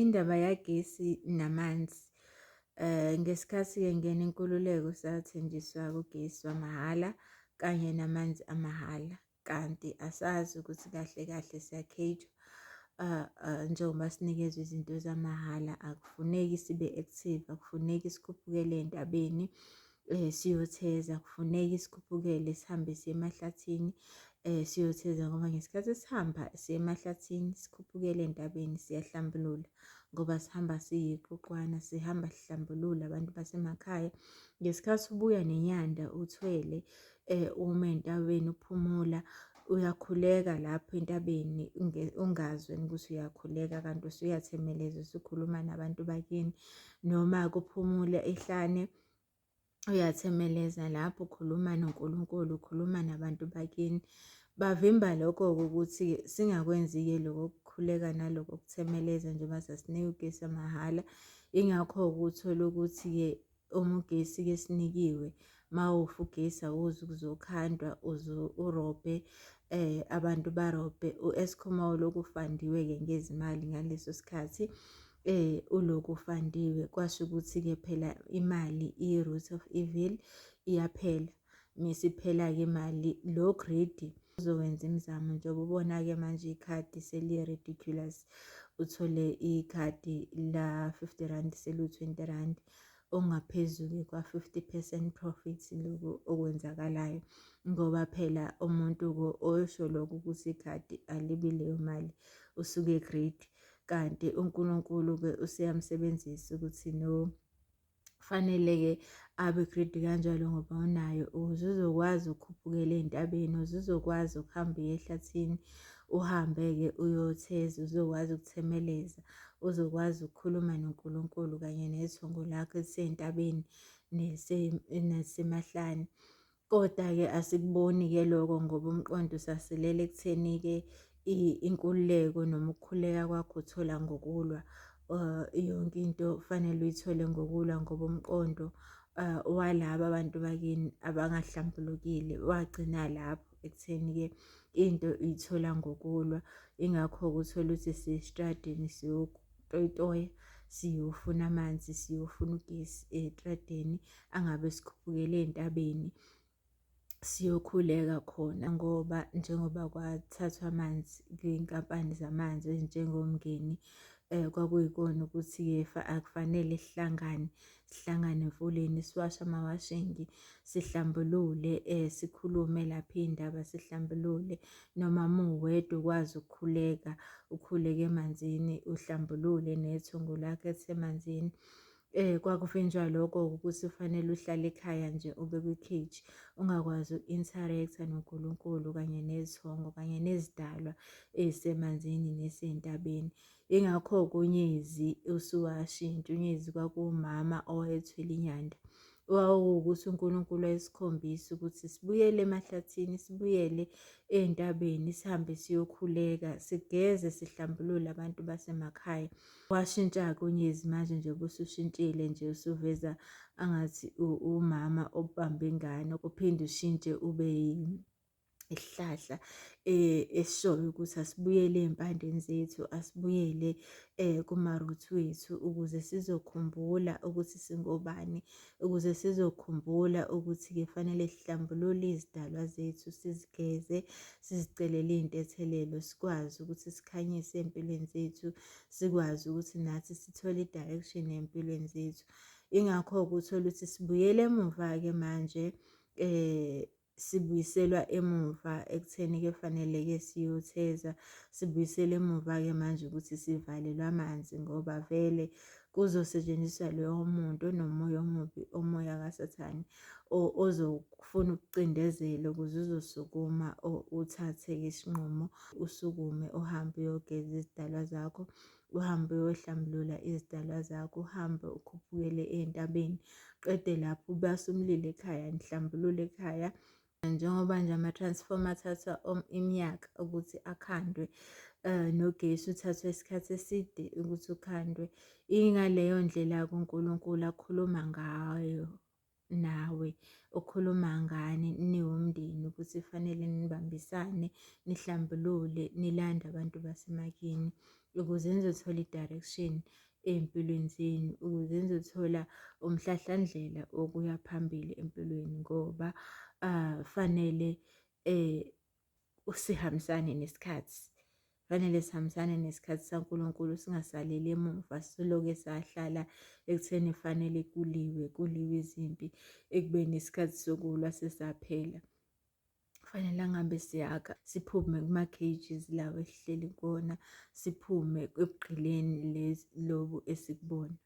Indaba yagesi namanzi. Ngesikhathi-ke ngena inkululeko sathenjiswa ugesi wamahhala kanye namanzi amahhala, kanti asazi ukuthi kahle kahle siyakhethwa. Njengoba sinikezwa izinto zamahhala akufuneki sibe active, akufuneki sikhuphukele ey'ntabeni siyotheza, akufuneki sikhuphukele sihambe siye emahlathini siyotheza ngoba ngesikhathi sihamba siye emahlathini sikhuphukele ey'ntabeni siyahlambulula ngoba sihamba siyiqoqwana, sihamba sihlambulula abantu basemakhaya. Ngesikhathi ubuya nenyanda uthwele ume entabeni uphumula, uyakhuleka lapho entabeni ungazi wena ukuthi uyakhuleka kanti usuyathemeleza usukhuluma nabantu bakini noma kuphumula ehlane uyathemeleza lapho ukhuluma noNkulunkulu, ukhuluma nabantu bakini. Bavimba lokho-ke ukuthi singakwenzi-ke lokho kukhuleka naloko kuthemeleza njengoba sasinikwa ugesi wamahhala. Ingakho-ke uthole ukuthi-ke uma ugesi-ke sinikiwe, mawufa ugesi awuzi ukuzokhandwa uze urobhe abantu barobhe. U-Eskom wawulokhu ufandiwe-ke ngezimali ngaleso sikhathi. Ulokhu ufandiwe kwasho ukuthi-ke phela imali iyi-root of evil iyaphela. Misiphela-ke imali lo greedy uzowenza imizamo njengoba ubona-ke manje ikhadi seliyi-ridiculous. Uthole ikhadi la-R50 seliwu-R20 okungaphezu-ke kwa-50 percent profit loku okwenzakalayo ngoba phela umuntu-ke osho lokho ukuthi ikhadi alibi leyo mali usuke greedy. Kanti uNkulunkulu-ke useyamsebenzisa ukuthi no fanele-ke abe greedy kanjalo ngoba unayo ukuze uzokwazi ukukhuphukela ey'ntabeni, ukuze uzokwazi ukuhamba uye ehlathini, uhambe-ke uyotheza, uzokwazi ukuthemeleza, uzokwazi ukukhuluma noNkulunkulu kanye nethongo lakho elisey'ntabeni nasemahlane. Koda-ke asikuboni-ke lokho ngoba umqondo usasilele ekutheni-ke inkululeko noma ukukhululeka kwakho uthola ngokulwa. Yonke into kufanele uyithole ngokulwa ngoba umqondo walaba abantu bakini abangahlambulukile wagcina lapho ekutheni-ke into uyithola ngokulwa. Ingakho-ke uthole ukuthi siya esitradini siyotoyitoya, siyofuna amanzi, siyofuna ugesi etradini angabe sikhuphukele ey'ntabeni siyokhuleka khona ngoba njengoba kwathathwa amanzi kwiy'nkampani zamanzi ezinjengoMngeni kwakuyikona ukuthi-ke akufanele sihlangane, sihlangane emfuleni siwashe amawashingi, sihlambulule sikhulume lapha iy'ndaba sihlambulule noma muwedwa ukwazi ukukhuleka, ukhuleke emanzini uhlambulule nethongo lakho elisemanzini. Kwakuvinjwa lokho ukuthi ufanele uhlale ekhaya nje ube kwi-cage ungakwazi uku-interact-a noNkulunkulu kanye nezithongo kanye nezidalwa ey'semanzini nesey'ntabeni. Ingakho-ke uNyezi usuwashintsha, uNyezi kwakuwumama owayethwele inyanda. Wawuwukuthi uNkulunkulu wayesikhombisa ukuthi sibuyele emahlathini, sibuyele ey'ntabeni, sihambe siyokhuleka, sigeze sihlambulule abantu basemakhaya. Washintsha-ke uNyezi manje nje ubusushintshile nje usuveza angathi umama obambe ingane uphinde ushintshe ube isihlahla esishoyo ukuthi asibuyele ey'mpandeni zethu, asibuyele kuma-roots wethu ukuze sizokhumbula ukuthi singobani, ukuze sizokhumbula ukuthi-ke fanele sihlambulule izidalwa zethu, sizigeze, sizicelele iy'ntethelelo, sikwazi ukuthi sikhanyise ey'mpilweni zethu, sikwazi ukuthi nathi sithole i-direction ey'mpilweni zethu. Ingakho-ke uthole ukuthi sibuyele emuva-ke manje sibuyiselwa emuva ekutheni-ke fanele-ke siyotheza, sibuyiselwa emuva-ke manje ukuthi sivalelwe amanzi ngoba vele kuzosetshenziswa loyo muntu onomoya omubi, umoya kaSathane ozofuna ukucindezela ukuze uzosukuma uthathe-ke isinqumo, usukume uhambe uyogeza izidalwa zakho, uhambe uyohlambulula izidalwa zakho, uhambe ukhuphukele ey'ntabeni, qede lapho ubase umlilo ekhaya, nihlambulule ekhaya. Njengoba nje ama-transformer athatha iminyaka ukuthi akhandwe, nogesi uthathwa isikhathi eside ukuthi ukhandwe. Ingaleyo ndlela-ke uNkulunkulu akhuluma ngayo nawe, ukhuluma ngani niwumndeni ukuthi fanele nibambisane, nihlambulule, nilande abantu basemakini. ukuze nizothola i-direction ey'mpilweni zenu, ukuze nizothola umhlahlandlela wokuya phambili empilweni ngoba fanele sihambisane nesikhathi. Fanele sihambisane nesikhathi sikaNkulunkulu singasaleli emuva siloke sahlala ekutheni fanele kuliwe, kuliwe izimpi ekubeni isikhathi sokulwa sesaphela. Kufanele angabe siyakha siphume kuma-cages lawa esihleli kuwona, siphume ebugqileni lezi lobu esikubona.